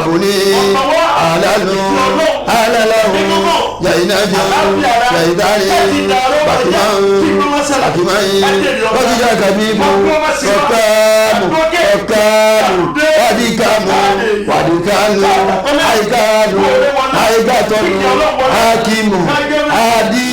Abuni alalu alalahu yainaju yaidari bakiman bakiman wajija kabibu ọkàmù ọkàmù wadikamu wadikalu aikalu aikatọnu hakimu adi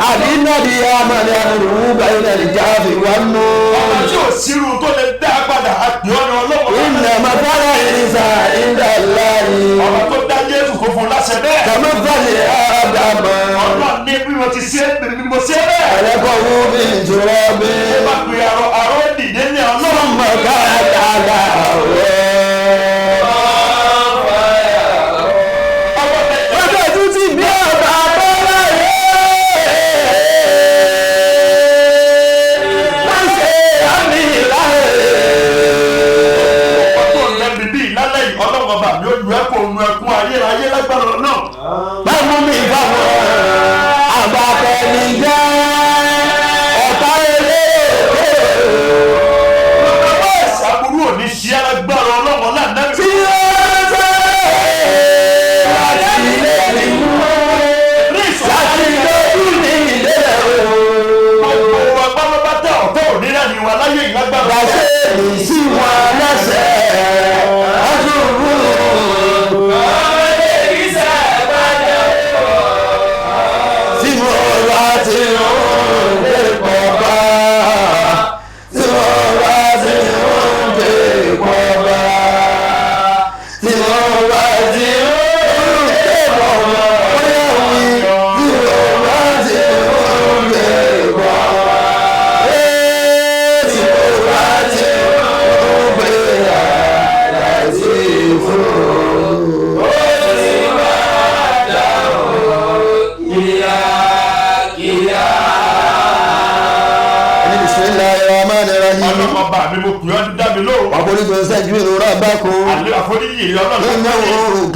adinadi amali amuru bayina lijafi wanu. Ọba tí ò sírun tó lè dá padà àpè ọ̀nà ọlọ́wọ́. Inna mathala Isa inda Allahi. Ọba tó dá Jésù kó fún un láṣẹ bẹ́ẹ̀. Kamathali Adama. Ọlọ́run ní bí mo ti ṣe é bí mo ṣe é bẹ́ẹ̀. Khalaqahu min turabin. Ó bá pe àrọ àrọ dìde ní ọlọ́run. Thumma qala lahu. Ọjọ́ tún ti bí ọba bọ́lá yé. Má ṣe àmì láàyè. Ọba tó ń lẹ́bi bíi lálẹ́ yìí ọlọ́run ọba mi ó lu ẹ̀kọ́ òun ẹ̀kún ayérayé lágbára náà. Má mú mi fáwọn àbàtẹ̀mí jẹ́ ọ̀tá eré. Bàbá ẹ̀sìn aburú ò ní ṣe alágbára ọlọ́run ọ̀la Tí ó ṣe láti lè mi mú ní ìsọ̀rọ̀ láti lójú ní ilé o. gbogbo wa pátápátá ọ̀tọ̀ òní náà ni wà láyé ìlágbára. Gbàṣẹ́ mi sí wọn lẹ́sẹ̀ ọdún. Tí mo bá ti ń gbé pọ̀ bá, tí mo bá ti ń gbé pọ̀ bá, tí mo bá ti ń gbé pọ̀ bá, bóyá wí, tí mo bá ti ń gbé pọ̀ bá, ee, tí mo bá ti ń gbé àlàyé fún un. Bismillahirrahmanirrahim. Ọlọ́run ọba mi mo pè ọ́ dá mi lóhùn. وقل تستغفروا ربكم Àlẹ́ àforíjì ìrẹ́ ọlọ́run. إنه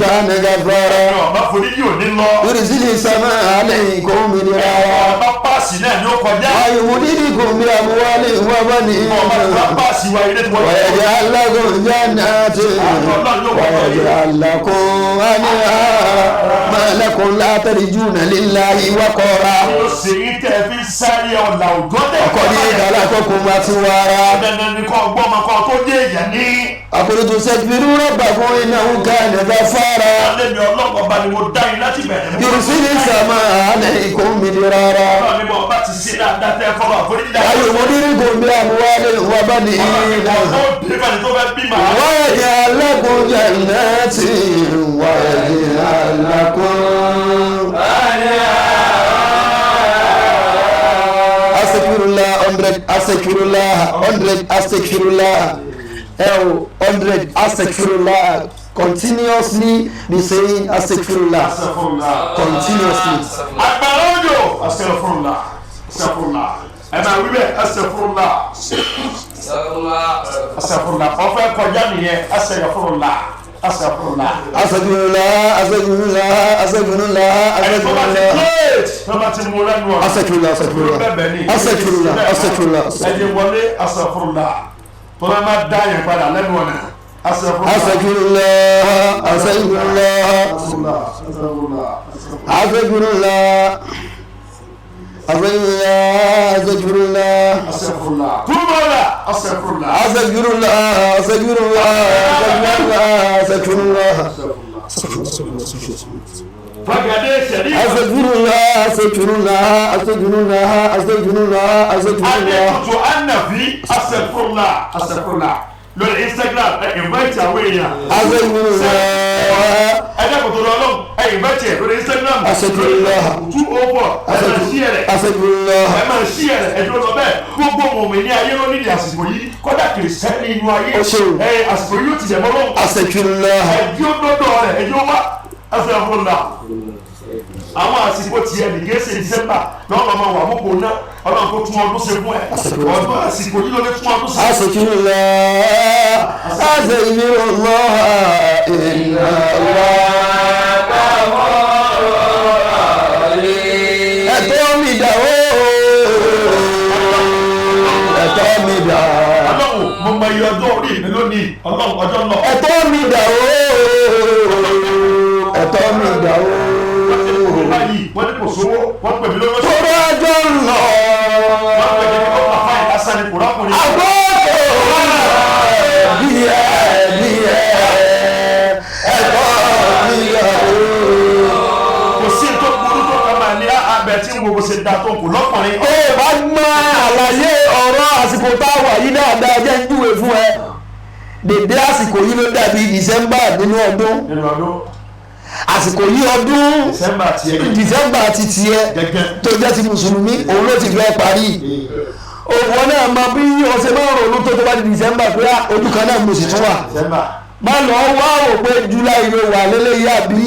كان غفارا Ọba foríjì ò ní lọ. يرسل السماء عليكم مدرارا Ọba páàsì náà ni ó kọjá. ويمددكم بأموال وبنين Ọba páàsì wa ilé tí wọ́n ويجعل لكم جنات ويجعل لكم أنهارا ما لكم لا ترجون لله وقارا Ó ṣe yín tẹ́ ẹ fi ń sáré ọ̀là òjò tẹ̀. وقد خلقكم أطوارا Dandan ni kọ́ gbọ́ ọmọ kan tó dé èèyàn ní. أقول تستغفروا ربكم إنه كان غفارا Alẹ́ mi ọlọ́run ọba ni mo dá yín láti bẹ̀rẹ̀. يرسل السماء عليكم مدرارا Ọlọ́run ni mo bá ti ṣe dáadáa tẹ́ fọlọ́ àforíjì dáadáa. ويمددكم بأموال وبنين Ó dé fẹ́ni tó fẹ́ bímọ. ويجعل لكم جنات ويجعل لكم أستغفر الله 100 أستغفر الله 100 أستغفر الله L 100 أستغفر الله continuously be saying أستغفر الله continuously. Àgbàrá òjò. Astaghfirullah. Astaghfirullah. Ẹ máa wí bẹ́ẹ̀ astaghfirullah. Astaghfirullah. Ọ̀fẹ́ kọjá nìyẹn astaghfirullah. Astaghfirullah. أستغفر الله أستغفر الله أستغفر الله Ẹni tó أستغفر bá ti الله plate tó bá ti mú lẹ́nu ọ̀rọ̀. أستغفر الله أستغفر الله Bẹ́ẹ̀ ni. أستغفر الله أستغفر الله Ẹni wọlé astaghfirullah. Tó bá máa dá yẹn padà lẹ́nu ọ̀nà. Astaghfirullah. أستغفر الله أستغفر الله Astaghfirullah. أستغفر الله أستغفر الله أستغفر الله Astaghfirullah. Túmọ̀lá. Astaghfirullah. أستغفر الله أستغفر الله أستغفر الله أستغفر الله Fagade sẹ̀rí. أستغفر الله أستغفر الله أستغفر الله أستغفر الله أستغفر الله Adétutù Anafi Astaghfirullah. Astaghfirullah. Lórí Instagram ẹ invite àwọn èèyàn. أستغفر الله Ẹ dẹ́kun tó lọ lọ́wọ́ ẹ invite ẹ lórí Instagram. Astaghfirullah. 204 ẹ máa ṣí ẹ rẹ̀. أستغفر الله Ẹ máa ṣí ẹ rẹ̀ ẹ dúró lọ bẹ́ẹ̀. Gbogbo mọ̀mí ní ayé ló nídìí àsìkò yìí. Kọ́dà kìrìsìtẹ́nì inú ayé. Ó ṣeun. Ẹ àsìkò yìí ó ti jẹ̀ mọ́ lọ́wọ́. أستغفر الله Ẹ̀dí ó dọ́dọ̀ rẹ̀ ẹ̀dí ó wá Astaghfirullah. Àwọn àsìkò tiẹ̀ nìké ṣe December lọ́nà ọmọ wà mọ́kò ná ọlọ́run kó tún ọdún ṣe fún ẹ. Ọdún àsìkò yìí ló lè tún ọdún ṣe. أستغفر الله أستغفر الله إن الله ẹ̀tọ́ mi dà ó ẹ̀tọ́ mi dà Ọlọ́run mo mọ iye ọjọ́ orí mi lónìí ọlọ́run ọjọ́ lọ. ẹ̀tọ́ mi dà ó sówó, wọ́n pè mí lọ́wọ́. Tó bá jọ ń lọ. Wọ́n pè mí ní ọ̀pá fáìlì lásán ni kò rákùnrin. Àkókò díẹ̀ díẹ̀ ẹ̀kọ́ mi dà o. Kò sí tó burú tó kọ́ máa ní abẹ tí ń wo bó ṣe da tó kù lọ́kùnrin. Ó bá gbọ́ àlàyé ọ̀rọ̀ àsìkò tá a wà yìí dáadáa, jẹ́ ń júwe fún ẹ. Dèdè àsìkò yìí ló dàbí December nínú ọdún. Nínú ọdún. Àsìkò yìí ọdún. December tiẹ̀. December ti tiẹ̀ gẹ́gẹ́ tó jẹ́ ti mùsùlùmí, òun ló ti fẹ́ parí. Òwò náà mọ bí ọ̀sẹ̀ máa ronú tó tó bá di December pé á, ojú kan náà mo sì tún wà. December. Má lọ wá rò pé July ló wà lélẹ́yìí àbí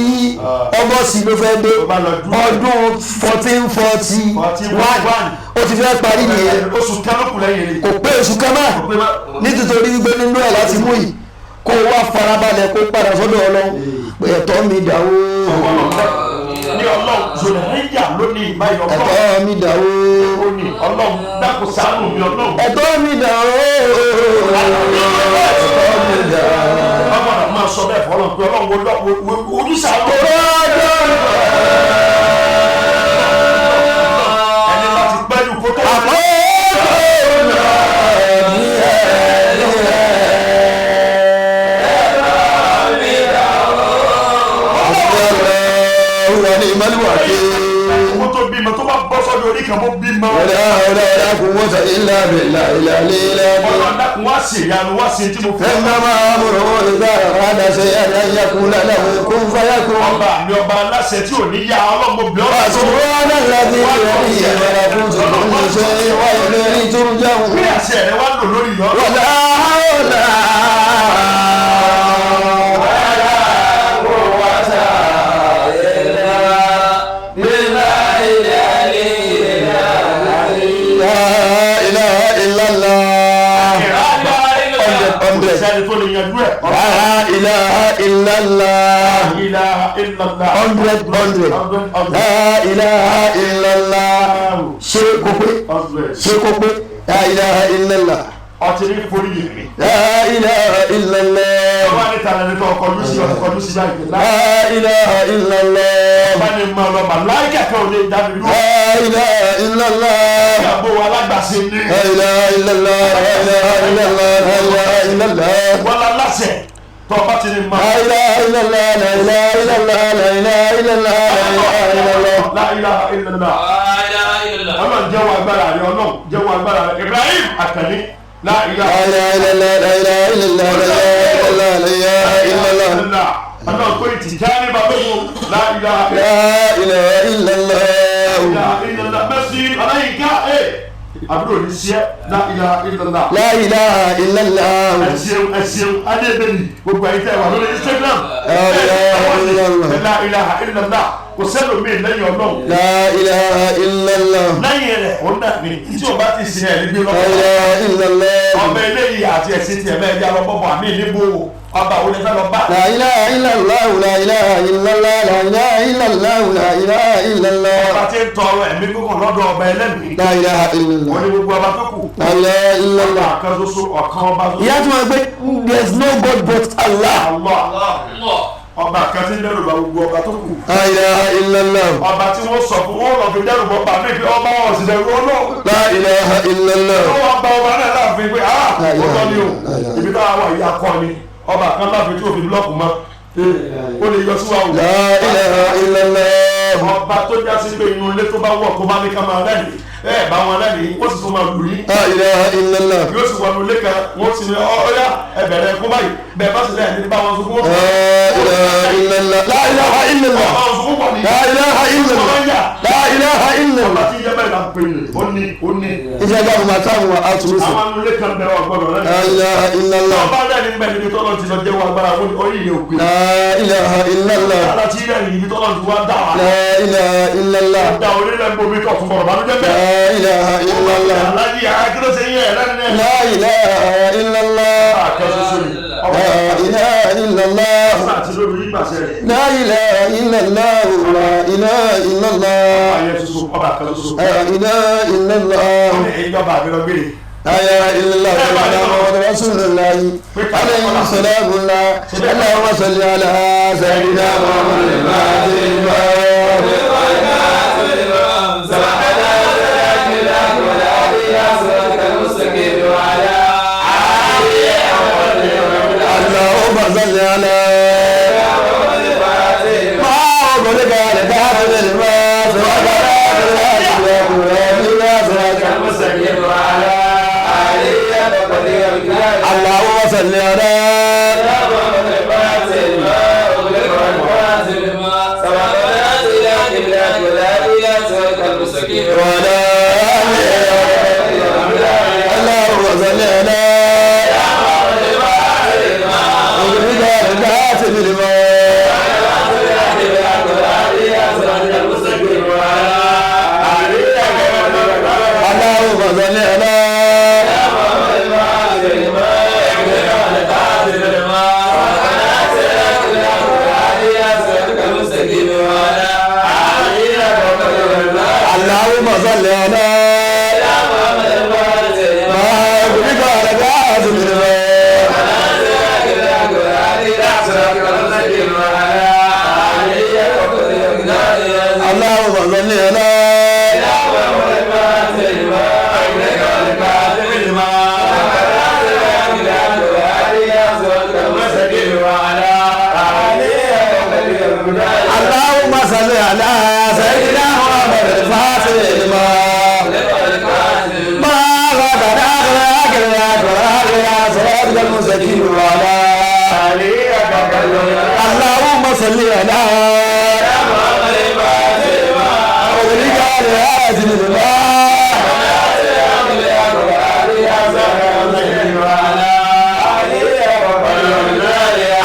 August ló fẹ́ dé. Tó bá lọ dúró. Ọdún 1441 ó ti fẹ́ parí nìyẹn. Oṣù kálukú lẹ́yìn rẹ̀. Kò pé oṣù kan náà, Kò pé má. nítorí wípé nínú ẹ̀ láti mú yìí, kó o wá farabalẹ̀, kó o padà sọ́dọ̀ Ọlọ́run pé ẹ̀tọ́ mi dà o. Ní Ọlọ́run zòlẹ́yà lónìí ìbáyọ̀ Ọlọ́run. Ẹ̀tọ́ mi dà o. Ó ní Ọlọ́run dákun ṣàánú mi, Ọlọ́run. Ẹ̀tọ́ mi dà o. Ẹ̀tọ́ mi dà o. Ọmọ rẹ̀ máa sọ bẹ́ẹ̀ fọlọ́n pé Ọlọ́run wo ojúṣàánú. Ẹni bá ti pẹ́ jù kó tó. Àkókò náà díẹ̀ díẹ̀. Wà ní ìmọ̀lúwàkí. Owó tó bímọ tó bá bọ́ sọ́dọ̀ orí kan, bó bímọ. Wala hawla wala quwwata illa billahi al-aliyyil azim. Ọlọ́run dákun, wá sí ìyanu, wá sí tí mo fẹ́. إنما أمره إذا أراد شيئا أن يقول له كن فيكون. Ọba mi, ọba aláṣẹ tí ò ní yá, Ọlọ́run, mo bẹ̀ ọ́. فسبحان الذي بيده ملكوت كل شيء وإليه ترجعون. Bí àṣẹ rẹ wá lò lórí yọ. ولا حول ولا قوة إلا بالله العلي العظيم. لا إله إلا الله. Kò sẹ́ni tó lè yanjú ẹ̀. لا إله إلا الله. Ilaha illallah. Hundred hundred. Hundred hundred. لا إله إلا الله. Ṣé kò pé? Hundred. Ṣé kò pé? لا إله إلا الله. Ọtí ní forí yìí mi. لا إله إلا الله. Ọba ní tàlẹ́ ní tó ọkọ̀ lùsí, ọkọ̀ lùsí báyìí. لا إله إلا الله. Ọba ní mọ̀ lọ́ba láìka kan ò lè dá mi dúró. لا إله إلا الله. Ìyàbò alágbàṣe ní. لا إله إلا الله. لا إله إلا الله. لا إله إلا الله. Wọ́n la láṣẹ tó ọba ti ní mọ̀. لا إله إلا الله. لا إله إلا الله. لا إله إلا الله. لا إله إلا الله. La ilaha illallah. Ọlọ́run, jẹ́wọ́ agbára rẹ, Ọlọ́run, jẹ́wọ́ agbára rẹ. Ibrahim Akànní. La ilaha لا إله إلا الله. لا إله إلا الله. لا إله إلا الله. لا إله إلا الله. illallah. Ọlọ́run tó ìtìjà ní bàbá wo. La ilaha لا إله إلا الله. illallah. Mẹ́sì ọláyínká ẹ̀ àbúrò ní ṣíẹ́. La ilaha illallah. لا إله إلا الله. Ẹ ṣeun, ẹ ṣeun, adébẹ̀lì, gbogbo ẹ̀yin tẹ́ wà lórí Instagram. La ilaha illallah. La ilaha illallah. Kò sẹ́lòmíì lẹ́yìn Ọlọ́run. لا إله إلا الله. Lẹ́yìn rẹ̀, òun náà ni tí o bá ti sin ẹ̀ níbi لا lọ́wọ́. إله إلا الله. Ọba eléyìí àti ẹ̀sìn tiẹ̀ bẹ́ẹ̀ jẹ́ alọ́bọ̀bọ̀ àmì níbo ọba òun lè fẹ́ lọ bá. لا إله إلا الله. لا إله إلا الله. لا إله إلا الله. لا إله إلا الله. Ọba tí ń tọrọ ẹ̀mí gígùn lọ́dọ̀ ọba ẹlẹ́mìí. لا إله إلا Wọ́n الله. ní gbogbo ọba tó kù. لا إله إلا Ọba الله. kan ṣoṣo, ọ̀kan ọba ṣoṣo. Ìyá tí wọ́n gbé, there is no God but Allah. Allah, ọba kan tí ń dẹ́rù bá gbogbo ọba tó kù. لا إله إلا الله. Ọba tí wọ́n sọ fún wọn lọ fi dẹ́rù bọ́ bá mi fi ọba wọn sì dẹ́rù Ọlọ́run. لا إله إلا الله. Wọ́n wá gba ọba náà láàfin pé ah, ó tọ́ ni o, ibi táwa wà yìí akọ ni ọba kan láàfin tí òfin búlọ́ọ̀kù mọ́, ó lè yọ sí wa o. لا إله إلا الله. Ọba tó já sí pé inú ilé tó bá wọ̀, tó bá ní ká máa rẹ́rìn, ẹ bá wọn rẹ́rìn, ó sì tún máa lù yín. لا إله إلا الله. Yóò sì wọnú ilé kan, wọ́n sì ní ọ̀ọ́yá ẹ̀bẹ̀rẹ̀ ẹ̀kú báyìí, bẹ́ẹ̀ bá sì lẹ́yìn ní bá wọn sunkún. لا إله إلا الله. لا إله إلا Bá الله. wọn sunkún pọ̀ ní. لا إله إلا الله. لا إله إلا Ọba الله. tí yẹ bẹ́ẹ̀ la pè é, ó ní ó ní. Iṣẹ́ gbàgbọ́ màá táwọn àtúnṣe. Àwọn inú ilé kan bẹ̀rẹ̀ ọ̀gbọ́dọ̀ rẹ̀. لا إله إلا الله. Ọba rẹ̀ ní bẹ́ẹ̀ níbi tọ́lọ́ ti lọ jẹ́wọ́ agbára wọn ní orí ìyẹn òkè. لا إله إلا الله. Yàrá tí rẹ̀ níbi tọ́lọ́ ti wá dá wa. لا إله إلا الله. Dá orílẹ̀ ń bomi kọ̀ fún bọ̀rọ̀ bànújẹ́ bẹ́ẹ̀. لا إله إلا الله. Alájí akérèsé yẹ ẹ̀ lẹ́nu ẹ̀. لا إله إلا الله. Àkànṣoṣo ni. Ọba لا إله إلا الله. àti lórí ìgbàsẹ̀ rẹ̀. لا إله إلا الله. لا إله إلا الله. Ayé ṣoṣo, ọba àkànṣoṣo. لا إله إلا الله. Ìjọba àbí lọ gbére. لا إله إلا الله محمد رسول الله عليه السلام الله. اللهم صل على سيدنا محمد الفاتح. اللهم صل على اللهم صل على سيدنا محمد الفاتح لما ما غفر أغلاك ولا صراط المستقيم وعلى اللهم صل على أولئك على الله.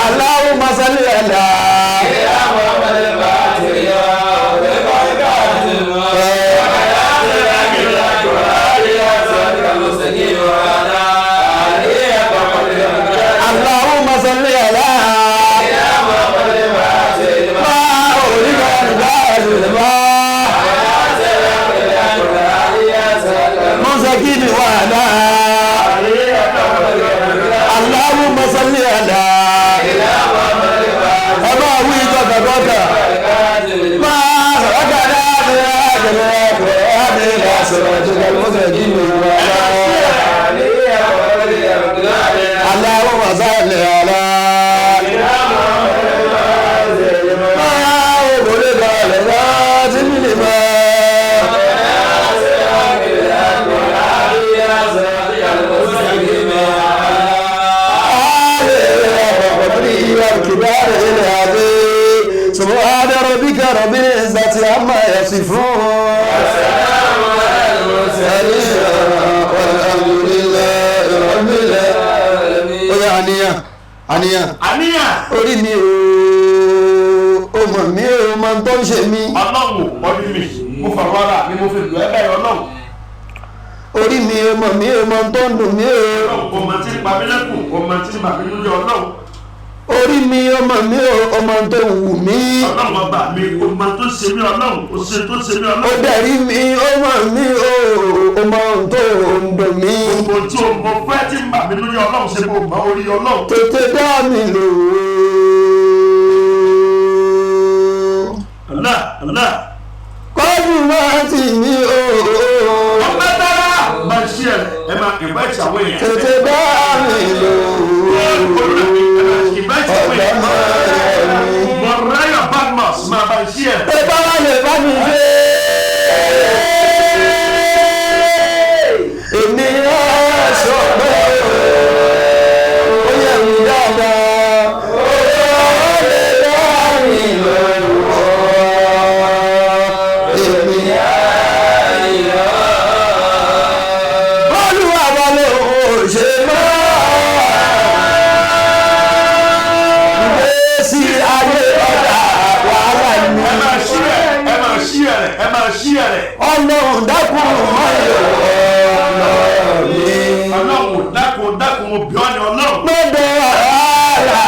اللهم صل على اللهم صل على ما أولئك على المستقيم وعلى اللهم صل على ọba wí gọ́gàgọ́gà máa sọ̀rọ̀ اللهم صل على ما أغلق لازم لما سبحان ربك رب العزة عما يصفون والحمد لله رب العالمين. Ó yá, àníyàn, àníyàn. Àníyàn. Orí mi ooo, ó mọ̀ mí o, mọ̀ tó ń ṣe mí. Ọlọ́run ọdún mi, mo fọwọ́ ra mi, mo fi lù ẹ́ bẹ́ẹ̀, Ọlọ́run. Orí mi o, mọ̀ mí o, mọ̀ tó ń dùn mí o. Ọlọ́run kò mọ̀ tí ń pa mí lẹ́kùn, kò mọ̀ tí ń bà mí lójú, Ọlọ́run. Orí mi o, mọ̀ mí o, o mọ̀ tó ń wù mí. Ọlọ́run ọba mi, kò mọ̀ tó ṣe mí, Ọlọ́run kò ṣe tó ṣe mí, Ó Ọlọ́run. dẹ̀rí mi, ó mọ̀ mí o, o mọ̀ tó ń dùn mí. Gbogbo tí o mọ fẹ́ tí ń bà mí lójú, Ọlọ́run, ṣe mo mọ orí, Ọlọ́run. Tètè dá mi lò ó. Allah Allah. Kọ́jú máa tì mí o. Ọpẹ́ dára, máa ṣí ẹ, ẹ máa invite àwọn èèyàn. Tètè dá mi lò ó. Invite àwọn Ọ̀dọ́ èèyàn. máa yẹ mi. Mọ̀ráyọ̀ Badmus máa bá ṣí ẹ. Pé báwa lè bá mi ṣe. Èmi á sọ pé ó yẹ mi dáadáa. Ó lè dá mi lò ó. Èmi á yọ̀. Olúwa wà ló ṣe mọ́. Ìgbésí ayé ọ̀dà wàhálà ni. Ẹ máa ṣí ẹ, ẹ máa ṣí ẹ, ẹ máa ṣí ẹ. Ọlọ́run dákun máyọ̀ ọ̀nà mi. Ọlọ́run dákun, dákun, mo bí ọ́ ni, Ọlọ́run. Gbọ́dọ̀ ara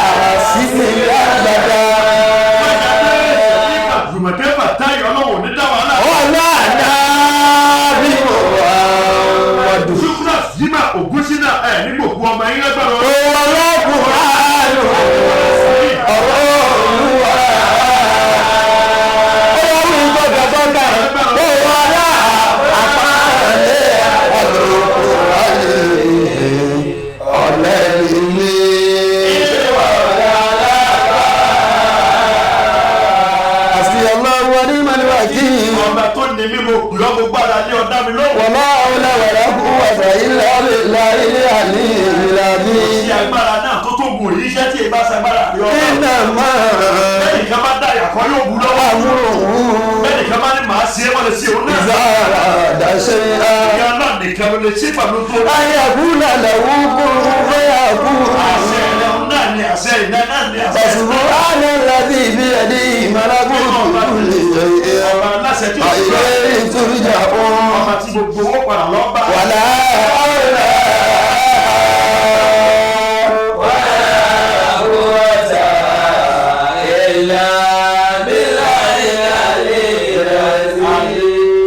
sí mi lágbàdá. Jùmọ̀kẹ́ Fàtáyì, Ọlọ́run ò ní dá wàhálà. Ọlá àná bí mo wà wọ́dù. Ṣúkúrà Yímà Ògúnṣínà ẹ̀ nígbòkú ọmọ yín lágbára Ọlọ́run. Ọlọ́kùnrin àlọ́ ọ̀rọ̀ Olúwa. Ọlọ́run gbọ́dọ̀gbọ́dọ̀ ó wà láàpá ọ̀rọ̀ ọ̀lẹ́ mi. Àti ọlọ́run ní Màlúwàkì. Ọba tó ní mí, mo pè ọ́, mo gbára ní ọ̀dá mi lóhùn. Wàlá ọ̀là wàlá kú wàtà ilà ilà ilé àní ìlànà. Sí agbára náà tó tó gùn yìí, iṣẹ́ tí ì bá sagbára rí, Ọlọ́run. Iná máa. Bẹ́ẹ̀ni kan bá dá ìyàkọ́ yóò bu lọ́wọ́. Àmúhùn. Bẹ́ẹ̀ni kan bá ní màá ṣe é, wọ́n lè ṣe òun náà. Zara dàṣẹ. Ìyá náà nìkan ló lè ṣe pẹ̀lú tó. Ayakuna lahu kun fayakun. Àṣẹ ìlẹ̀ náà ni àṣẹ ìlẹ̀ náà ni àṣẹ. Fasubhana alladhi biyadihi malakutu kulli shay'in. Ọba aláṣẹ tí ó Wa ṣe. ilayhi turja'un. Ọba tí gbogbo owó padà lọ bá. Wala hawla.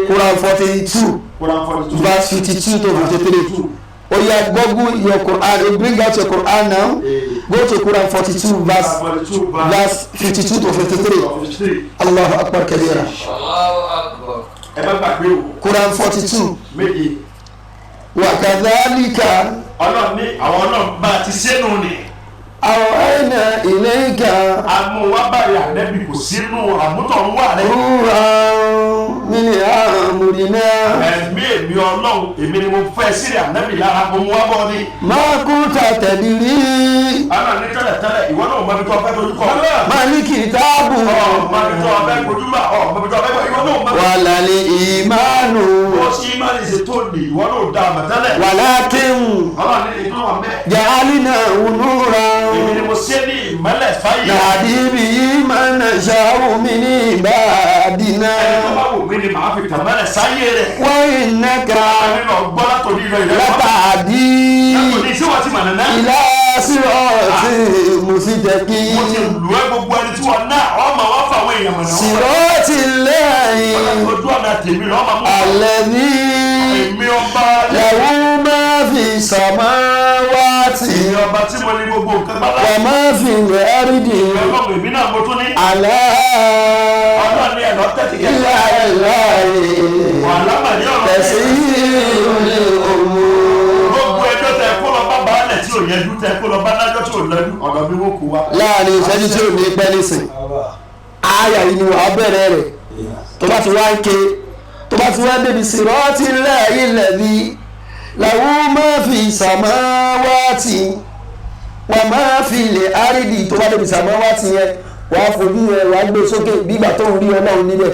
Quran 42 Quran 42 verse 52 to 53. Oya, google your Quran. You bring out your Quran now. Go to Quran 42 verse 42 verse 52 to 53. 53. Allahu akbar kabira. Allahu akbar. Ẹ má gbàgbé o. Quran 42. Méje. Wakadhalika Ọlọ́run ní àwọn ọlọ́run bá a ti sẹ́nu ni. awhayna ilayka Amúwábàrẹ̀ ànẹ́bì kò sínú àmútọ̀run wà rẹ̀. ruhan min amrina. Ẹ̀mí èmi ọlọ́run, èmi ni mo fẹ́ sílẹ̀ ànẹ́bì lára, mo mú wá bọ́ ni. Ma kunta tadri Ọlọ́run ní tẹ́lẹ̀ tẹ́lẹ̀, ìwọ náà mọ ibi tó fẹ́ dojú kọ. mal kitabu Ọ̀ mọ ibi tó fẹ́ kojú bá, ọ̀ mọ ibi tó fẹ́ kọ, ìwọ náà mọ ibi walal imanu tó ṣí má lè ṣe tó nì, ìwọ náà dá àmọ̀ tẹ́lẹ̀. walakin Ọlọ́run ní ìtú wọn bẹ́ẹ̀. ja'alnahu nuran Èmi ni mo ṣe ní ìmọ́lẹ̀ fáyé. nahdi bihi man nasha'u min ibadina. Ẹni tó bá wù mí ni màá fi tàmọ́lẹ̀ sáyé rẹ̀. Wa innaka Ẹni lọ gbọ́ látòní lọ ìrẹ́pọ̀. latahdi Látòní sí wọ́n ti mọ̀nà náà. ila siratin mustaqim. Mo ti lù ẹ́, gbogbo ẹni tí wọ́n náà ọmọ wọn fà àwọn èèyàn mọ̀nà wọn. Siratillahi Ojú ọ̀nà tèmi lọ́ọ́ máa mú. alladhi Èmi ọba lahu ma fi samawati èmi ọba tí mo ní gbogbo nǹkan bá wa láti. ma fi al-ardi. Ọlọ́run èmi náà mo tún ní. Ala Ọlọ́run ní ẹ̀rọ tẹ̀sí kẹ̀kẹ́. ila Allahi Wà lámàdí ọ̀rọ̀ tẹ̀. tasirul umur. Gbogbo ẹjọ́ tẹ kó lọ bá baálẹ̀ tí ò yẹjú, tẹ kó lọ bá dájọ́ tí ò lẹ́jú, ọ̀dọ̀ mi wó kó wa. Láàrin ìṣẹ́jú tí ò ní pẹ́ nísìn, àyà yìí ni wàá bẹ̀rẹ̀ rẹ̀. Tó bá ti wá ń ké, tó bá ti wá débi siratillahi alladhi lahu ma fi samawati wa ma fil ardi, tó bá débi samawati yẹn, wàá fojú yẹn, wàá gbé sókè bí ìgbà tó ń rí ọlọ́run níbẹ̀,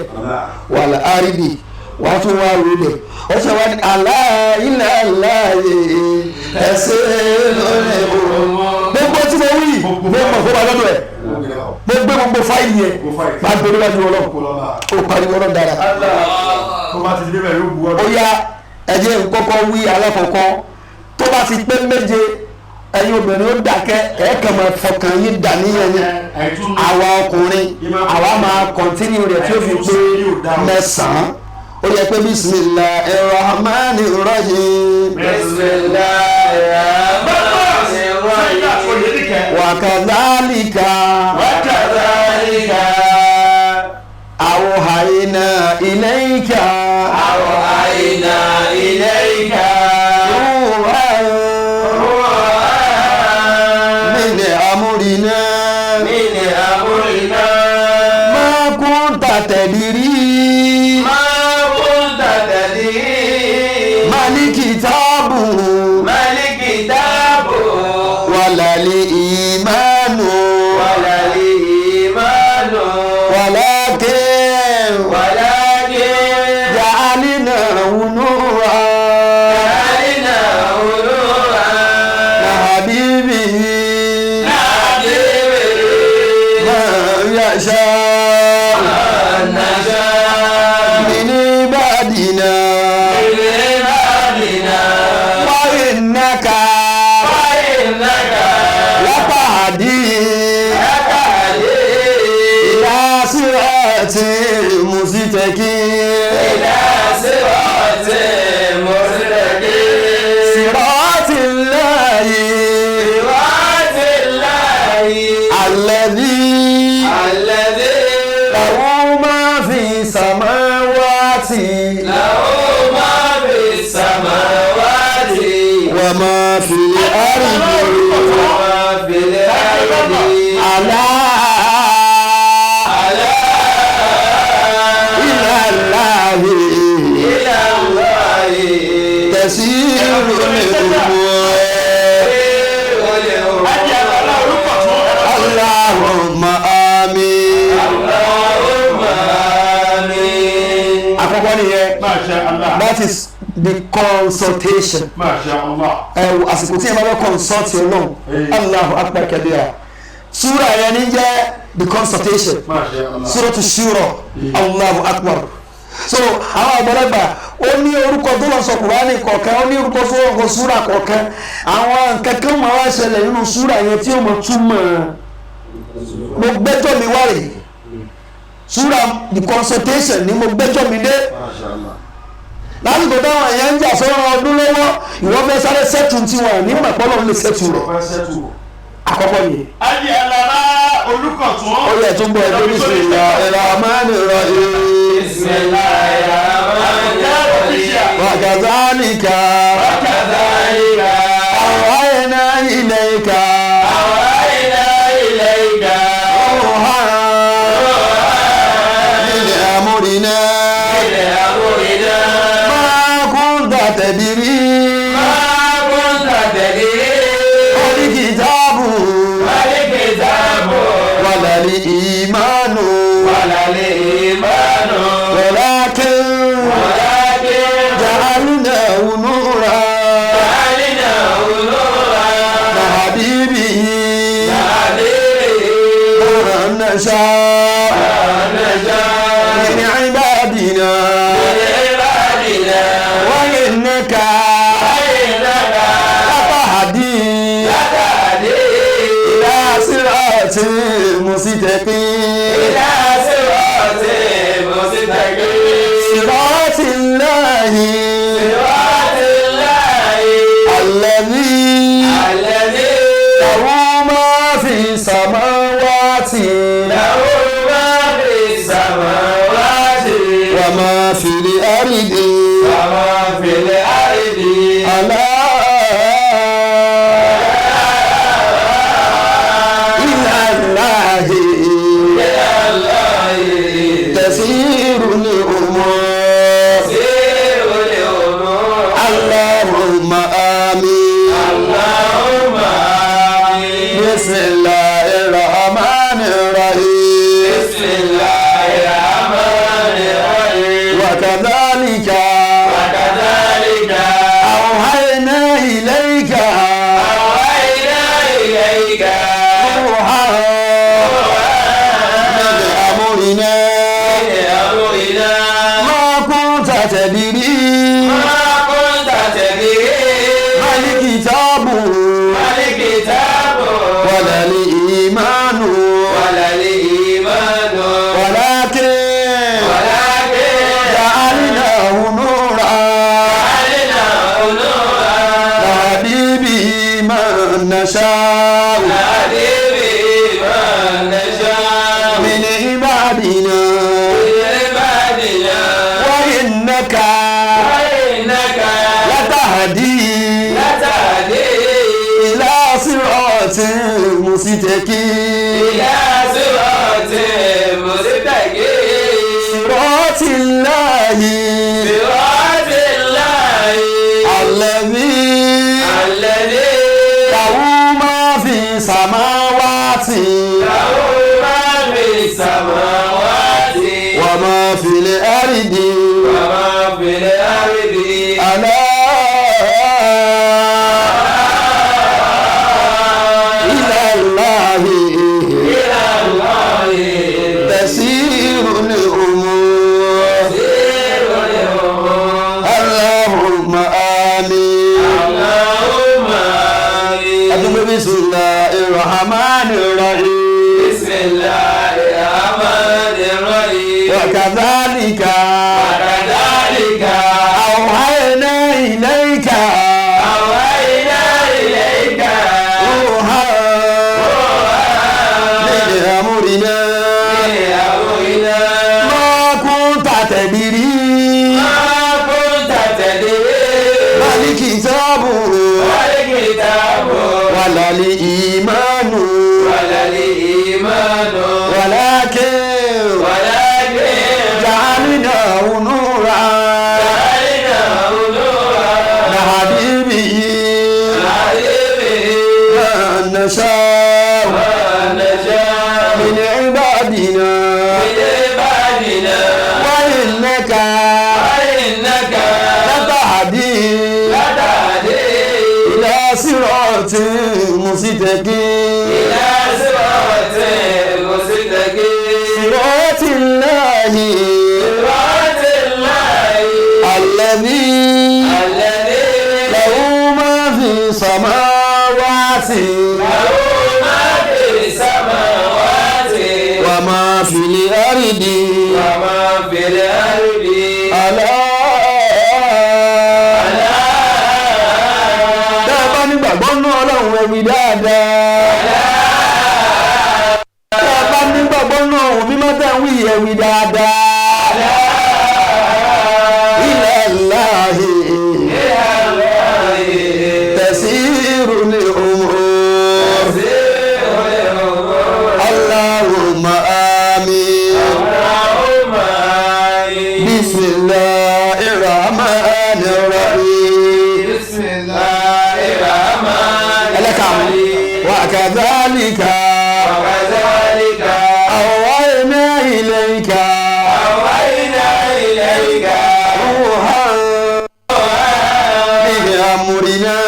wal ardi, wàá tún wá rúlẹ̀, ó ṣe wá ní ala ilallahi tasirul umur. Gbogbo tí mo wí, mo mọ̀ kó bá lọ́dọ̀ ẹ̀, mo gbé gbogbo fáìlì yẹn, máa gbé níwájú ọlọ́run. Ó pariwo ọlọ́run dára. Tó bá ti débẹ̀ yóò bu Ó ọdún. yá, ẹ jẹ́ n kọ́kọ́ wí alákọ̀ọ́kọ́. Tó bá ti pé méje, ẹ̀yin obìnrin ó dákẹ́, ẹ̀ kàn máa fọkàn yín dà níyẹn ni. Àwa ọkùnrin, àwa máa continue rẹ̀ tí ó fi pé mẹ́sàn-án. Ó yẹ pé bismillahir rahmanir rahim. Bismillahirrahmanirrahim. Wa kadhalika Wa kadhalika awhayna ilayka awhayna ilayka ruhan min amrina min amrina. Ma kunta tadri Ma kunta tadri mal kitabu mal kitabu walal imanu walal imanu walakin walakin ja'alnahu nuran ja'alnahu nuran nahdi bihi nahdi bihi man yasha'u man nasha'u min ibadina min ibadina. Wa innaka Wa innaka latahdi latahdi ila siratin mustaqim. Ila siratin mustaqim. Siratillahi Siratillahi alladhi alladhi lahu ma fi samawati lahu ma fi samawati wa ma fil ardi. Wa ma fil ardi. Ala Ala ila Allahi ila Allahi tasirul umur. Allahumma amin. Allahumma amin. Àkọ́kọ́ nìyẹn. Masha Allah. That is the consultation. Masha Allah. Ẹ wo àsìkò tí ẹ bá fẹ́ consult Ọlọ́run. Allahu akbar kabira. Súra yẹn ní jẹ́ the consultation. Masha Allah. Suratu Shura. Allahu akbar. So àwọn àgbàlagbà, ó ní orúkọ tó lọ sọ Kùránì kọ̀ọ̀kan, ó ní orúkọ tó lọ sọ súra kọ̀ọ̀kan. Àwọn nǹkan kan máa wá ṣẹlẹ̀ nínú súra yẹn tí ó mọ̀ túmọ̀ mo gbẹ́jọ́ mi wá rèé. Súra the consultation ni mo gbẹ́jọ́ mi dé. Masha Allah. Lásìkò táwọn èèyàn ń jà sọ́rọ̀ ọdún lọ́wọ́, ìwọ fẹ́ sáré sẹ́tù tí wọn ní mọ̀pọ́lọ́ lè sẹ́tù rẹ̀. Àkọ́kọ́ nìyẹn. Ayé alára Olùkọ̀tún. Ó yẹ tó ń bọ̀ ẹgbẹ́ bismillahirrahmanirrahim. Bismillahirrahmanirrahim. Wa kadhalika Wa kadhalika awhayna ilayka awhayna ilayka ruhan min amrina min amrina ma kunta tadri ma kunta tadri mal kitabu mal kitabu wala al imanu wala al imanu walakin walakin ja'alnahu nuran ja'alnahu nuran nahdi bihi nahdi bihi man nasha' man nasha' min ibadina min ibadina wa innaka wa innaka latahdi latahdi ila siratin mustaqim ila siratin mustaqim siratillahi siratillahi alladhi alladhi lahu ma fi samawati lahu ma fi samawati wa ma fil ardi wa ma fil ardi ala ila Allahi ila Allahi tasirul umur. tasirul umur. Allahumma amin. Allahumma amin. Bismillahirrahmanirrahim. Bismillahirrahmanirrahim. Wa kadhalika Wa kadhalika awhayna ilayka awhayna ilayka ruhan min amrina min amrina ma kunta tadri ma kunta tadri mal kitabu mal kitabu wala al imanu wala al imanu walakin walakin ja'alnahu nuran ja'alnahu nuran nahdi bihi man nasha'u nahdi bihi man nasha'u min ibadina min ibadina wa innaka wa innaka latahdi latahdi ila siratin mustaqim ila siratin mustaqim siratillahi siratillahi alladhi alladhi lahu ma fi samawati lahu ma fi samawati wa ma fil ardi wa ma fil ardi ala ila Allahi ila Allahi tasirul umur. tasirul umur. Allahumma amin. Allahumma amin. Adúgbò bismillahirrahmanirrahim. Bismillahirrahmanirrahim. Wa kadhalika Wa kadhalika awhayna ilayka awhayna ilayka ruhan min amrina min amrina ma kunta tadri ma kunta tadri mal kitabu wal kitabu wala al imanu wala al imanu walakin walakin ja'alnahu nuran ja'alnahu nuran nahdi bihi nahdi bihi man nasha'u man nasha'u min ibadina min ibadina wa innaka wa innaka latahdi latahdi ila siratin mustaqim ila siratin mustaqim siratillahi siratillahi alladhi alladhi lahu ma fi samawati lahu ma fi samawati wa ma fil ardi wa ma fil ardi ala Ẹ̀wí dáadáa. إلى الله تسير الأمور. اللهم آمين. بسم الله الرحمن الرحيم. بسم الله الرحمن الرحيم. وكذلك وكذلك أوحينا إليك أوحينا إليك روحا من أمرنا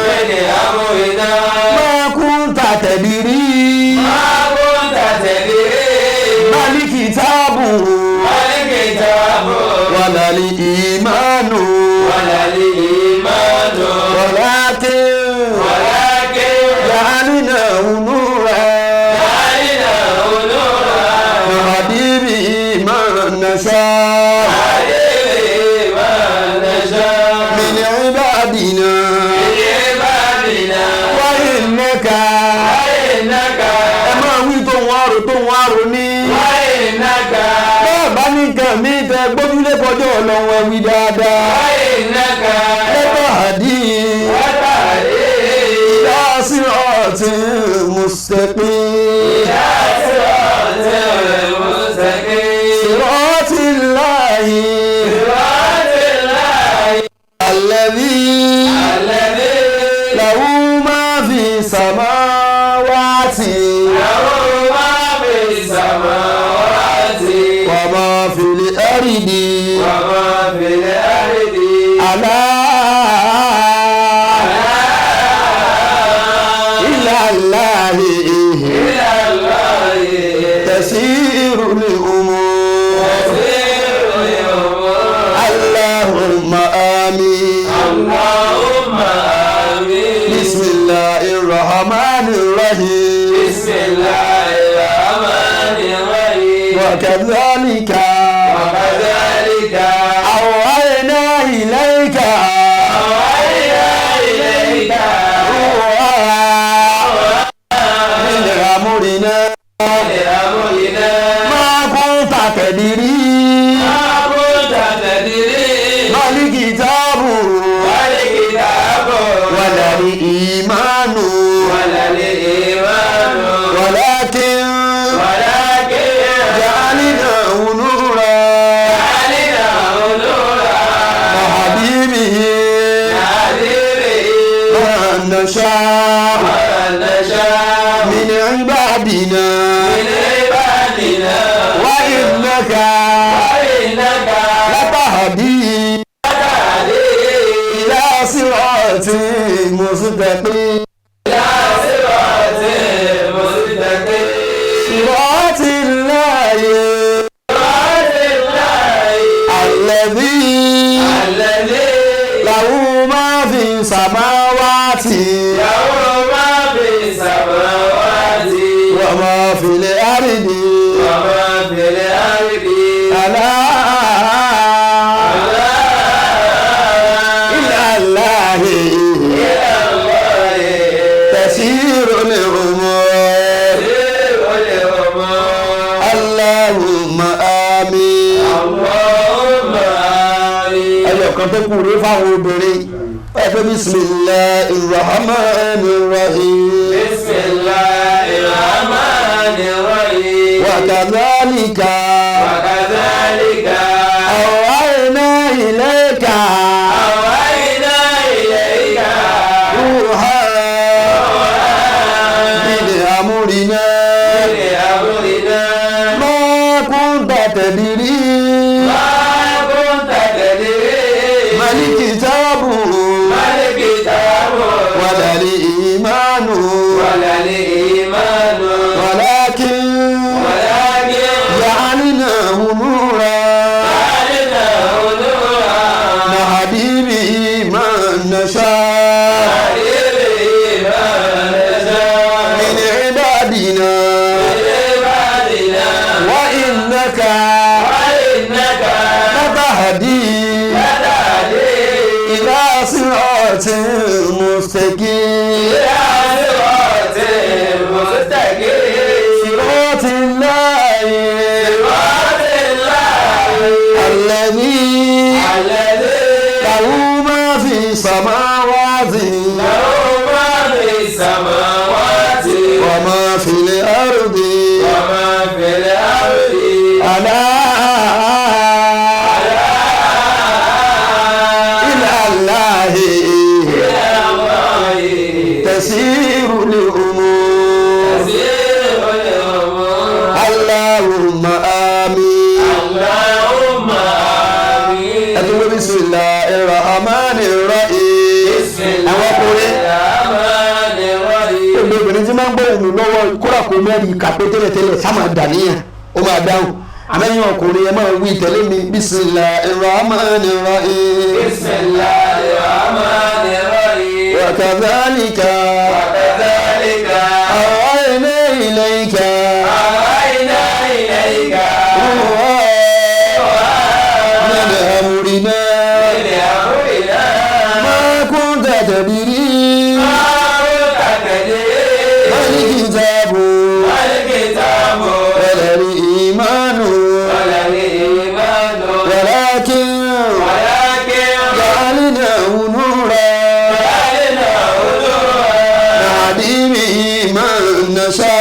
من أمرنا ما كنت تدري ما كنت تدري ما الكتاب ما الكتاب ولا الإيمان ولا الإيمان ولكن ولكن جعلناه نورا جعلناه نورا نهدي به من نشاء نهدي به من نشاء من عبادنا من عبادنا وإنك وإنك ẹ máa wí tó wọn àrò tó wọn àrò ní. وإنك Bẹ́ẹ̀ bá ní nǹkan mi tẹ gbójúlé kọjá ọlọ́run ẹ wí dáadáa. وإنك Lẹ́tọ̀ àdí لتهدي إلى صراط مستقيم. إلى صراط المستقيم. صراط الله صراط الله الذي الذي له ما في السماوات له ما في السماوات وما في الأرض. وما في الأرض. ألا إلى الله إلى الله تسير الأمور. تسير الأمور. اللهم آمين. اللهم آمين. بسم الله الرحمن الرحيم. بسم الله الرحمن الرحيم. وكذلك وكذلك أوحينا إليك أوحينا إليك روحا من أمرنا من أمرنا ما كنت تدري ما كنت تدري ما الكتاب ما الكتاب ولا الإيمان ولا الإيمان ولكن ولكن جعلناه نورا جعلناه نورا نهدي به نهدي به من نشاء من نشاء من عبادنا من عبادنا وإنك وإنك لتهدي لتهدي إلى صراط مستقيم. إلى صراط مستقيم. صراط الله صراط الله الذي الذي له ما في السماوات له ما في السماوات وما في الأرض. وما في الأرض. ألا إلى الله إلى الله تسير الأمور. تسير الأمور. اللهم آمين. اللهم آمين. Ẹyọ kan tó kù rí fáwọn obìnrin ẹ fẹ́ bismillahi rahmani rahim. بسم الله الرحمن الرحيم. وكذلك وكذلك أوحينا إليك أوحينا إليك روحا من أمرنا من أمرنا ما كنت تدري ما كنت تدري ما الكتاب ما الكتاب ولا الإيمان ولا الإيمان ولكن ولكن جعلناه نورا جعلناه نورا نهدي به من نشاء نهدي به من نشاء من عبادنا من عبادنا وإنك وإنك لتهدي لتهدي إلى صراط مستقيم. إلى صراط مستقيم. صراط الله صراط rí kàpé tẹ́lẹ̀tẹ́lẹ̀ sáma dàníyàn ó máa dáhùn àmẹ́yìn ọkùnrin ẹ máa wí tẹ̀lé mi bismillahir rahmanir rahim. Bismillahir rahmanir rahim. Wa kadhalika. Wa kadhalika. Awhayna ilayka. Awhayna ilayka. Min amrina. Min amrina. Ma kunta tadri. Ma kunta tadri. Mal kitabu. Mal kitabu. Wala al-imanu. Wala al-imanu. Walakin. Walakin. Ja'alnahu nuran. Ja'alnahu nuran. Nahdi bihi man nasha.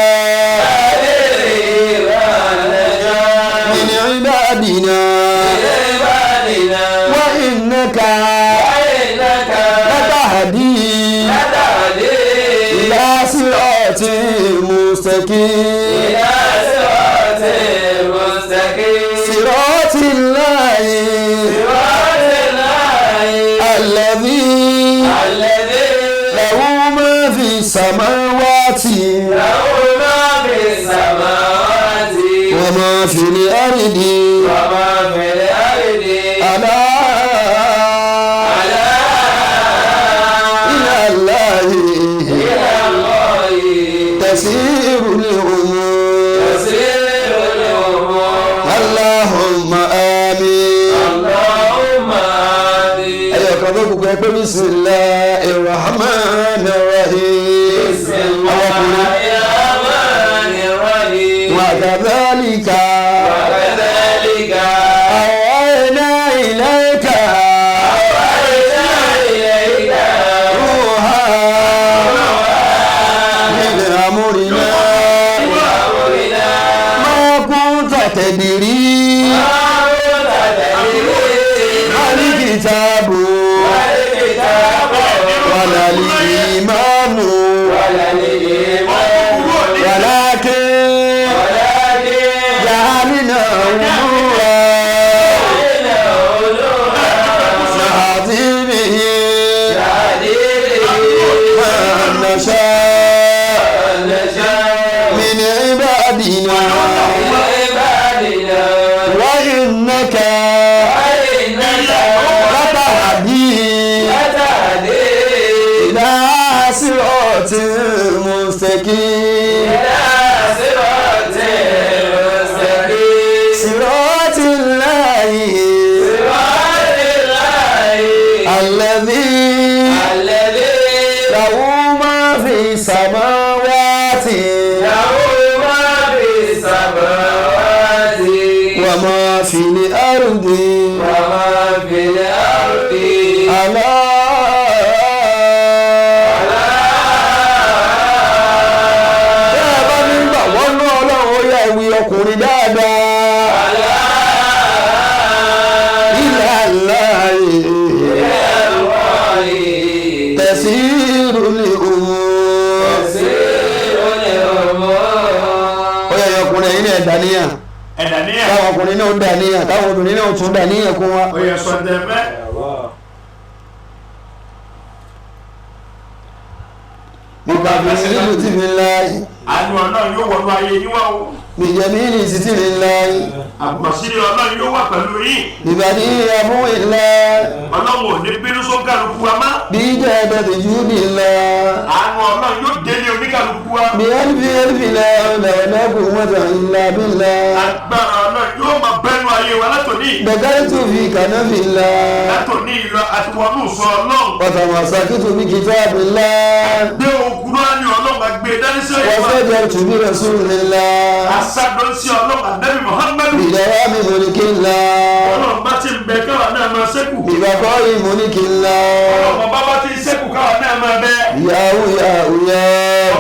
Nahdi bihi man nasha. Min ibadina. Min ibadina. Wa innaka. Wa innaka. Latahdi. Latahdi. Ila siratin mustaqim. Ila siratin mustaqim. Siratillahi. Siratillahi. Alladhi. Alladhi. Lahu ma fi samawati. Lahu ma fi samawati. Wa ma fil ardi. Wa ma fil ardi. Ala. Ala. Ila Allahi. Ila Allahi. Tasirul umur. Tasirul umur. Allahumma amin. Allahumma amin. Ẹyọ kan tó kúkú ẹ pé bismillahir rahmanir rahim. Bismillahir rahmanir rahim. Wa kadhalika. Wa kadhalika. Awhayna ilayka. Awhayna ilayka. Ruhan min amrina. Min amrina. Ma kunta tadri. Ma kunta tadri. Mal kitabu. Mal kitabu. Wala al-imanu. Wala al-imanu. Walakin. Walakin. Ja'alnahu nuran. Ja'alnahu nuran. Nahdi bihi Nahdi bihi man nasha' man nasha' min ibadina. Min ibadina. Wa innaka Wa innaka latahdi latahdi ila siratin mustaqim. ila siratin mustaqim. Siratillahi Siratillahi alladhi alladhi lahu ma fi samawati lahu ma fi samawati wa ma fil ardi. wa ma fil ardi. Ala Tẹ́ ẹ bá ní gbà wọ́n ná Ọlọ́run ó yá ìwé ọkùnrin dáadáa. Ila Allahi tasirul umur. Ó yá ìyá ọkùnrin ẹ̀yin náà dàníyàn. Ẹ̀dà níyà. Káwọn ọkùnrin náà dàníyàn, káwọn obìnrin náà tún dàníyàn kún wa. Ó yẹ sọ ẹ̀ fẹ́. Bìkàbí tí mi láyé, Àánú Ọlọ́run yóò wọnú ayé yín wá o. bìjẹ̀mílì sí tí mi láyé, Àbùkọ̀sílẹ̀ Ọlọ́run yóò wà pẹ̀lú yín. bìbàdí àbúrò ìlà, Ọlọ́run ò ní bínú sóńkàlùkù wa mọ́. bíjẹ́ ẹ̀dẹ̀tì jù ní ìlà. Àánú Ọlọ́run yóò délé oníkàlùkù wa. Bí ẹlfi ẹlfi la ọ̀nà ọ̀nàkùn wọ́n ìlà bílà. Agbára Ọlọ́run yóò máa bẹ́nu ayé wa látòní. Bẹ̀kẹ́rì fi kànáfì la. Látòní lọ àti wọnú sọ Ọlọ́run. Wàtàmàsàkìtù bí kìtàbí la. Gbé ogun náà ní Ọlọ́run àgbè dání sí ẹ̀yìn wa. Wàsẹ́jẹ̀ tù bí rasulillah. Asádọ́ sí Ọlọ́run àdẹ́bí Muhammadu. Bìdáwà mi múlìkì ńlá. Ọlọ́run bá ti ń bẹ káwa náà máa ṣẹ́kù. Bìbàkọ́ ìmúlìkì ńlá. Ọlọ́run bá bá ti ń ṣẹ́kù káwa náà máa bẹ. Yàwó yàwó yà.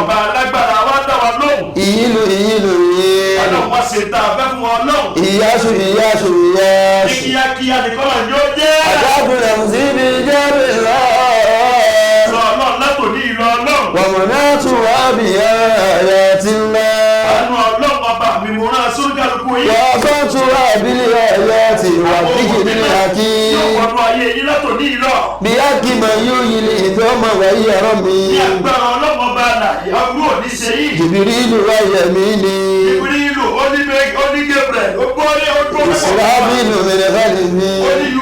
Ọba alágbára wa dá wa lóhùn. Ìyílù ìyílù ìyílù. Ọlọ́run wá ṣe tá a fẹ́ fún wa Ọlọ́run. Ìyáṣu ìyáṣu Ní ìyáṣu. kíákíá ni kọ́lá yóò jẹ́. Àjábùrẹ̀ sí bí jẹ́rì lọ. Sọ Ọlọ́run látòní ìlọ Ọlọ́run. Wàmọ̀nà tún wá bí ayà ti ńlá. Àánú Ọlọ́run ọba mi mo rán sórí kálukú yín. Wàá tún wá bí ayà ti والذكر Yóò الحكيم wọnú ayé yín látòní yìí lọ. بحق من يحيي العظام وهي Ní رميم agbára ọlọ́mọba àlàyé ọdún òní ṣe yìí. جبريل ويميني Jibrilu ó ní ó ní Gabriel ó gbọ́ ní ó gbọ́ إسرافيل من ó خلفي ní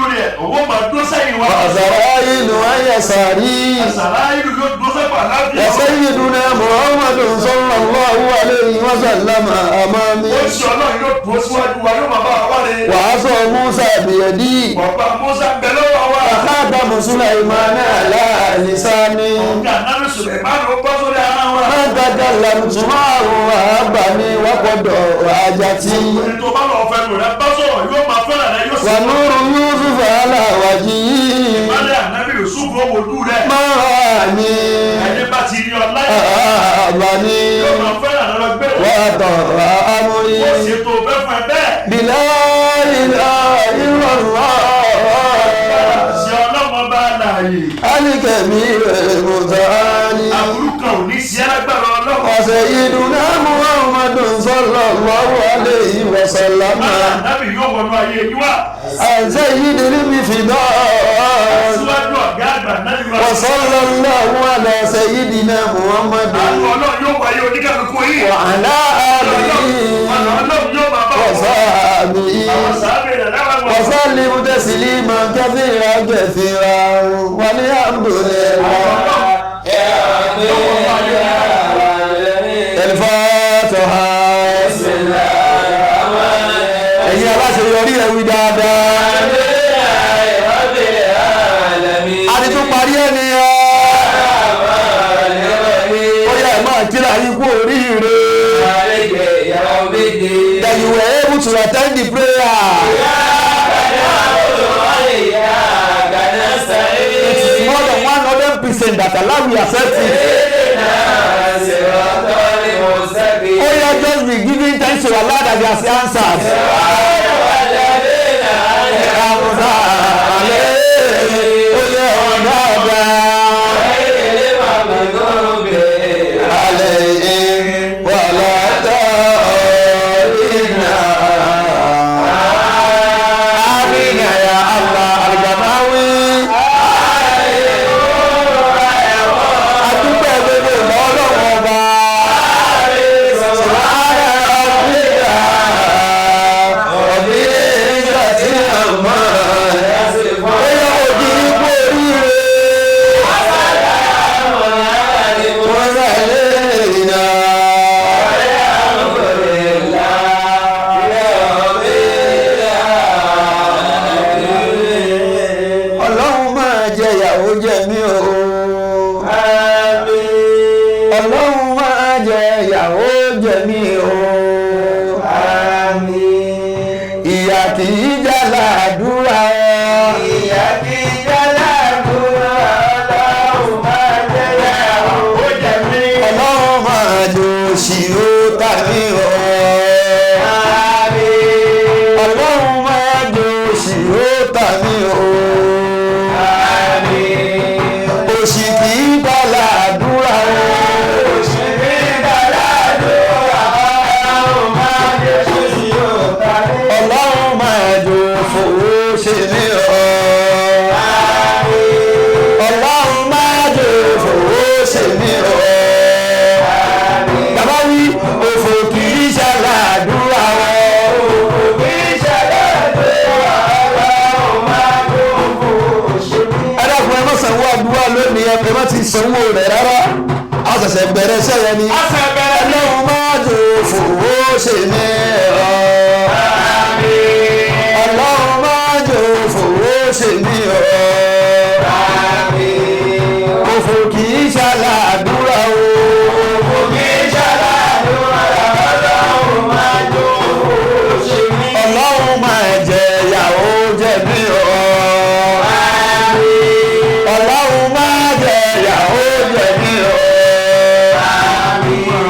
Uriel òun máa dúró sẹ́yìn wa. وعزرائيل عن يساري Àsàráìlú yóò dúró sẹ́pà lábẹ́. وسيدنا محمد صلى الله عليه وسلم أمامي Ó ṣe ọlọ́run yóò dúró síwájú wa yóò máa bá wa wáre. وعصا موسى بيدي Bàbá Musa ń bẹ lọ́wọ́ wa. وخاتم سليمان على لساني Ọ̀gá Nábì Sùlẹ̀mánù ó bọ́ sórí ara wa. ما تكلمت معه وأبني وقد حاجتي Ẹni tó bá lọ fẹ́ lò rẹ bá sọ̀rọ̀ yóò máa fẹ́ràn rẹ yóò sì. ونور يوسف على وجهي Ìmọ̀lẹ̀ Ànábì Yusuf ó wojú rẹ̀. ما راني Ẹni bá ti rí ọ láyé أبني yóò máa fẹ́ràn rẹ lọ gbé. وطر Ó أمري ṣètò fẹ́ fún ẹ bẹ́ẹ̀. بلا إله إلا الله Ṣé ọlọ́mọ bá láàyè? الكبير المتعالي Àbúrú kan ò ní sí alágbára ọlọ́mọ. وسيدنا محمد صلى الله عليه وسلم Ànábì yóò wọnú ayé yín wá. السيد المفداء Síwájú ọ̀gá àgbà Ànábì wa. وصلى الله على سيدنا محمد Àánú ọlọ́run yóò wáyé oníkàlùkù yìí. وعلى آله Ọlọ́run yóò máa bá wọn. وصحبه Àwọn sàábẹ̀ rẹ̀ lára wọn. وسلم تسليما كثيرا كثيرا والحمد لله الفاتحة ẹ̀yin aláṣeyọrí ẹ̀ wí dáadáa a ti tún parí ẹ̀ nìyẹn ó yẹ ẹ̀ máa kíra yín kú oríire that you were able to attend the prayer it is more than 100% that Allah will accept it ó yẹ just be giving thanks to Allah that he has answered. Ó yẹ ọ̀dà ọ̀dà. عليهم ولا تهنا آمين يا الله الجماوي adúpẹ́ gbogbo ìgbà ọlọ́run ọba sùhánà ọ̀bíkà ọ̀bí ìgbà tí a mọ̀ ẹ́ òjì ikú oríire wọ́n rẹ̀ lẹ́yìn. Ọlọ́run máa jẹ ìyàwó jẹ mí o. Ọlọ́run máa jẹ ìyàwó jẹ mí o. Ìyà kì í jà làdúrà o. Ìyá kì í jẹ́ láàdúrà, Ọlọ́run máa jẹ́ ìyàwó jẹ mí. Ọlọ́run máa jẹ òṣì ó tà mí o. Àmín. Ọlọ́run máa jẹ òṣì ó tà mí o. Àmín. Òṣì kì í jà làdúrà o. Òṣì kì í jẹ́ láàdúrà, Ọlọ́run máa jẹ́ òṣì ó tà mí. Ọlọ́run máa jẹ òfòwò ṣe mí o. Àmín. Ọlọ́run máa jẹ òfòwò ṣe mí o. Bàbá wí òfò kì í ṣàlàdúrà o. Òfò kì í jẹ́ láàdúrà, Ọlọ́run máa jẹ́ òfò ṣe mí. Ẹ dákun ẹ má sanwó àdúrà lónìí ẹ má ti sanwó rẹ̀ rárá. A ṣẹ̀ṣẹ̀ bẹ̀rẹ̀ iṣẹ́ yẹn ni. A ṣẹ̀ bẹ̀rẹ̀ ni. Ọlọ́run máa jẹ òfòwò ṣe mí o. Àmín. Ọlọ́run máa jẹ òfòwò ṣe mí o. Àmín. Òfò kì í ṣàlàdúrà o. Òfò kì í jẹ́ láàdúrà, Ọlọ́run máa jẹ́ òfò ṣe mí. Ọlọ́run máa jẹ ìyàwó jẹ̀bi o. Àmín. Ọlọ́run máa jẹ ìyàwó jẹ̀bi o. Àmín.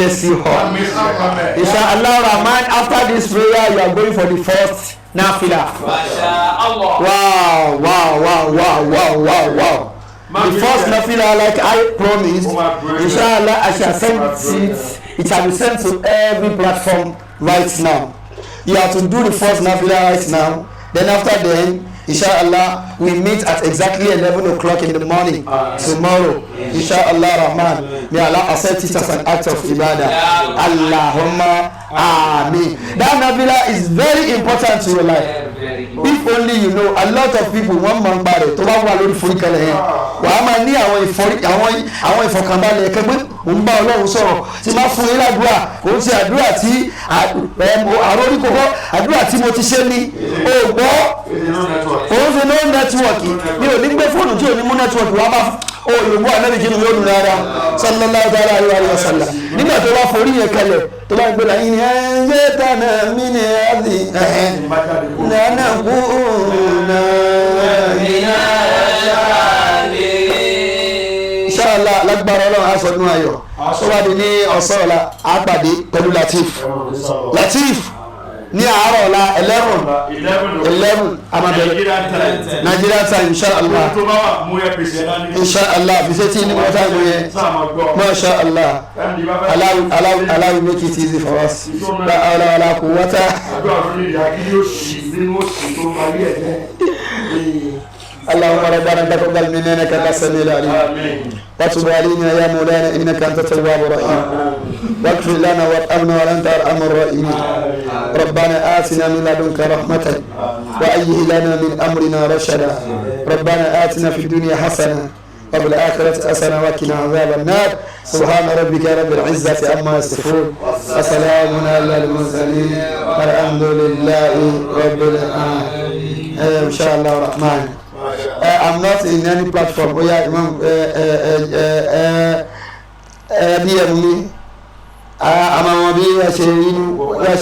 bless you all. Inshallah Rahman, after this prayer you are going for the first nafila. Wow. The first nafila, like I promised, inshallah I shall send it. It shall be sent to every platform right now. You have to do the first nafila right now. Then after then, inshallah, we meet at exactly 11 o'clock in the morning tomorrow. Inshallah Rahman. May Allah accept it as an act of ibadah. Allahumma Ameen. That nafila is very important to your life. If only you know, a lot of people wọ́n máa ń pa rẹ̀ tó bá wà lórí foríkalẹ̀ yẹn, wàá máa ní àwọn ìforí àwọn ìfọ̀kànbalẹ̀ kẹgbẹ́ òun bá Ọlọ́run sọ̀rọ̀. Tí máa fún yín ládùúrà, kò ń ṣe àdúrà tí àròrí kókó, àdúrà tí mo ti ṣe ní o gbọ́, òun ṣe no network. Mi ò ní gbé fóònù tí ò ní mú network wá bá òyìnbó ànábì kí ni yóò dùn rárá, sallallahu ta'ala alayhi wa sallam. Nígbà tó bá forí yẹn kalẹ̀, tó bá gbé láyé ní ẹ̀ tànà mí ní ẹ̀ẹ́dì nana kúnà. Inshallah, lágbára Ọlọ́run, aṣọ́dún ayọ̀ tó bá di ní ọ̀sán ọ̀la, á pàdé pẹ̀lú Latif Latif ní àárọ̀ ọ̀la 11:11, amabẹ̀rẹ̀ Nigeria time, inshallah. Inshallah, fi ṣe tí ní wọ́n táìmù yẹn. Masha Allah, Allah, Allah, Allah will make it easy for us. La hawla wala quwwata. اللهم ربنا تقبل منا انك انت السميع العليم، وتب علينا يا مولانا انك انت التواب الرحيم، واغفر لنا وارحمنا وانت ارحم الراحمين. ربنا اتنا من لدنك رحمه وهيئ لنا من امرنا رشدا. ربنا اتنا في الدنيا حسنه وفي الاخره حسنه وقنا عذاب النار. سبحان ربك رب العزه عما يصفون، وسلام على المرسلين، والحمد لله رب العالمين. ان شاء الله الرحمن. I'm not in any platform. Oh yeah, Imam, DM mi. Àmọ́ àwọn bí wọ́n ṣe inú wọ́n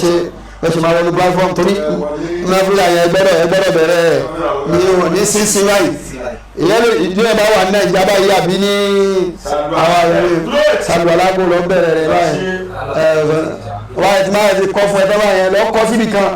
ṣe máa wọnú platform, torí nafila yẹn gbọ́dọ̀ bẹ̀rẹ̀ ní ní sísìn báyìí. Ìyẹn lè ìdí ẹ̀ bá wà ní Nàìjíríà báyìí àbí ní àwọn àyẹ̀wò sàlùwàlá kó lọ bẹ̀rẹ̀ rẹ̀ báyìí. Wáyé tí máa ti kọ́ fún ẹ tọ́ báyẹn lọ kọ́ síbi kan.